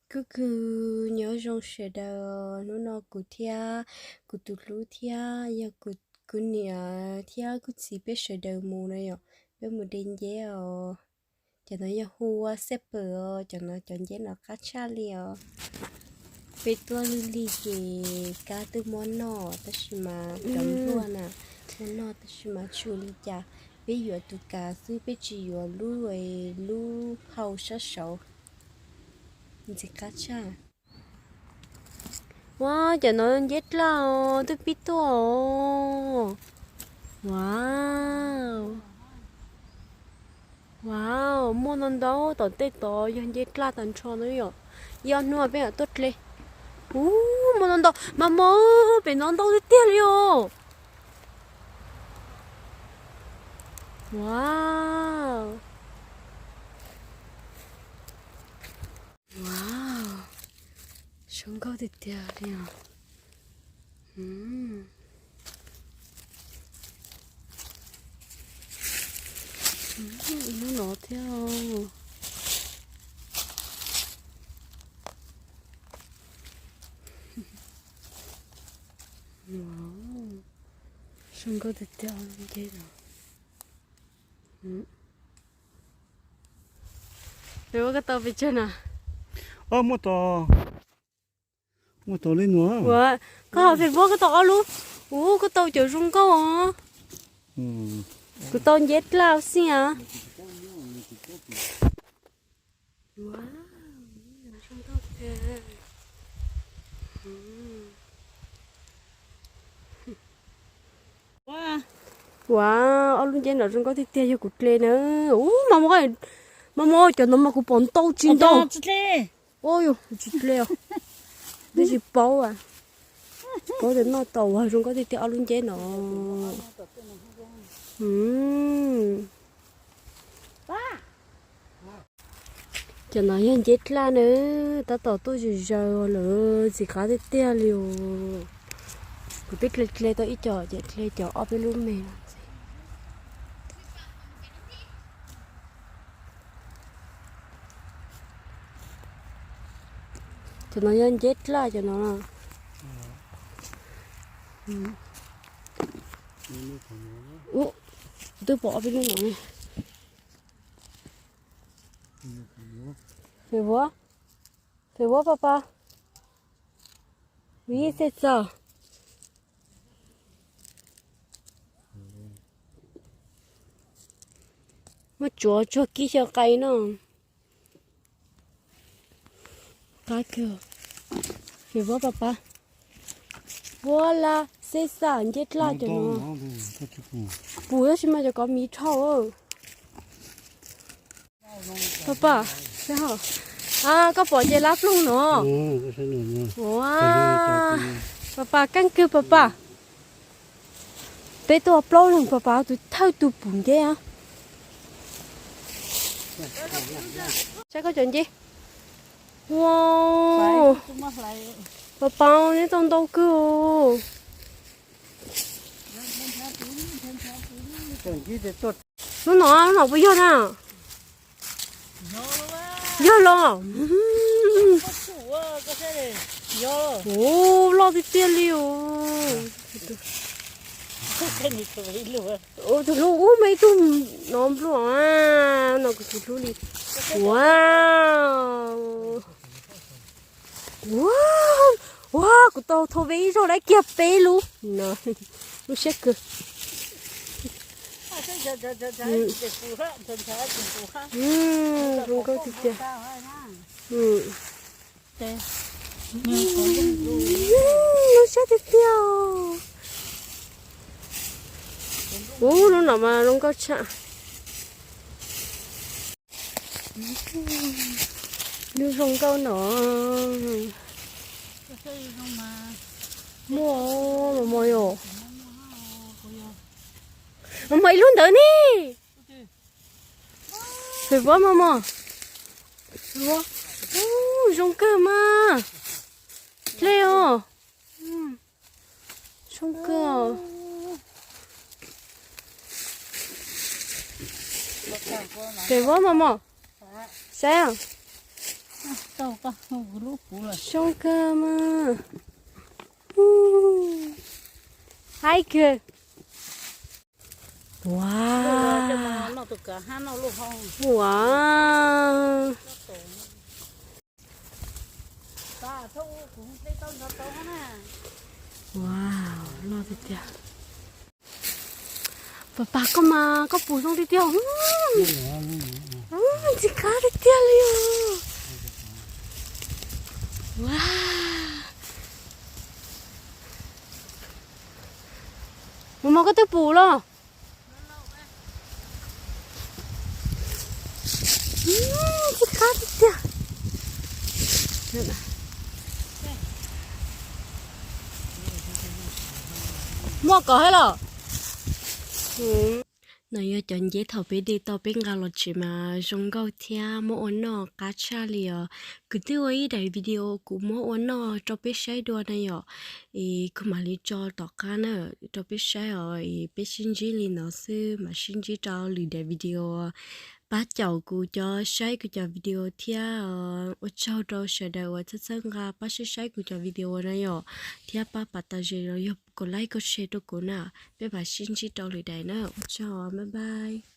Kuv kws nyob zoo sawv daws, hnub no kuv thiab kuv tus hlub thiab yog kuv niam thiab kuv txiv peb sawv daws mus na yom, peb mus de nceb os. Cov no yog hu ua xej pawm os, cov no cov nceb no qab tshaj li os. Peb tuaj lig lig ces kab twb muab noj tab sis mas cov npluaj na muab noj tab sis mas tsis ua li cas, peb yuav tus kav xwb peb tsis yuav lub, lub hau sab saud. Ntxim qab tshaj. Ua, cov no nceb dlaj os, twb pib tuaj os. Wow. Wow, muaj ntau ntau tom tej tod yog nceb dlaj tag nrho na yom. Ib ob hnub peb mam tuaj dle. Ub, muaj ntau ntau mas mos, pem no ntau tiag tiag li os. Wow. Wow, zoo nkauj tiag tiag li os. Ib lub no thiab. Zoo nkauj tiag tiag nceb no. Ua koj tau pes tsawg na? Muaj tau, muaj tau li no. Ua, koj hais Facebook koj tau ob lub. Ub, koj tau cov zoo nkauj os. Kuv tau nceb dlaj xij as. Ua, ob lub nceb no zoo nkauj tiag tiag yog kuv dle na. Ub, mas, mas cov no mas kuv pom ntau tsis ntau. Ua, yog kuv tsis dle os. Twb tsis paub, tsis paub tias noj tau ua zoo nkauj tiag tiag ob lub nceb no. Cov no yog nceb dlaj na, tab tom tuaj zaws zaws lawm, ntxim qab tiag tiag li os. Kuv twb dle dle tau ib co ces dle cov ob peb lub me no. Cov no yog nceb dlaj cov no. Ub, twb pom ob peb lub no ne. Fem vuab, fem vuab pas pas, vim xej txog. Muab tsuav tsuag kib xyaw qai no. Qab kawg. Fem vuab pas pas, vuab laj xej xaj nceb dlaj cov no. Pum tab sis mas cov ko miv dhau. Pas pas, koj pom ces lab ploog no. Ua, pas pas, keej kawg pas pas. Peb tuaj plaub leeg pas pas tus thawj tus pum nceb. Saib koj cov nceb. Ua, pas pas, neb tau ntau kawg. Lub no, lub no puas yog na? Yog los. Ua, loj tiag tiag li os. Tus hlub ub, muaj ib tug no nplua, no kuv tus hlub li. Ua, ua, ua, kuv tau thau ve ib zaug lawm kiag peb lub no. Lub siab kawg. Zoo nkauj tiag tiag. Lub siab tiag tiag. Ub, lub no mas zoo nkauj tshaj. Lub zoo nkauj no. Muaj, muaj yom. Muaj ib lub ntawd ne. Fem vuab mas mog. Ub, zoo kawg mas. Dlej os. Zoo kawg. Fem vuab mas mog. Saib. Zoo kawg mas. Haib kawg. Ua, ua, ua, loj tiag tiag. Pas pas koj mas koj pum zoo tiag tiag. Ntxim qab tiag tiag li os. Ua, mus mog, koj twb pum los. Ntxim qab tiag tiag. Muaj kom thiab los? No yog cov nceb thaum peb de tau peb nqa los tsev mas zoo nkauj thiab muab ua noj qab tshaj li os. Kuv twb ua ib daim video kuv muab ua noj rau peb saib dua na yom. Es kuv mam li tso tom qab na rau peb saib os. Es peb sib ntsib li no xwb, mam sib ntsib rau lwm daim video. Pab caum kuv cov, saib kuv cov video thiab. Ua tsaug rau sawv daws uas txhawb txhawb nqa pab saib saib kuv cov video na yom, thiab pab pas tas zem los yog kom like kom share rau kuv na. Peb mam sib ntsib rau lwm daim na, ua tsaug, bye bye.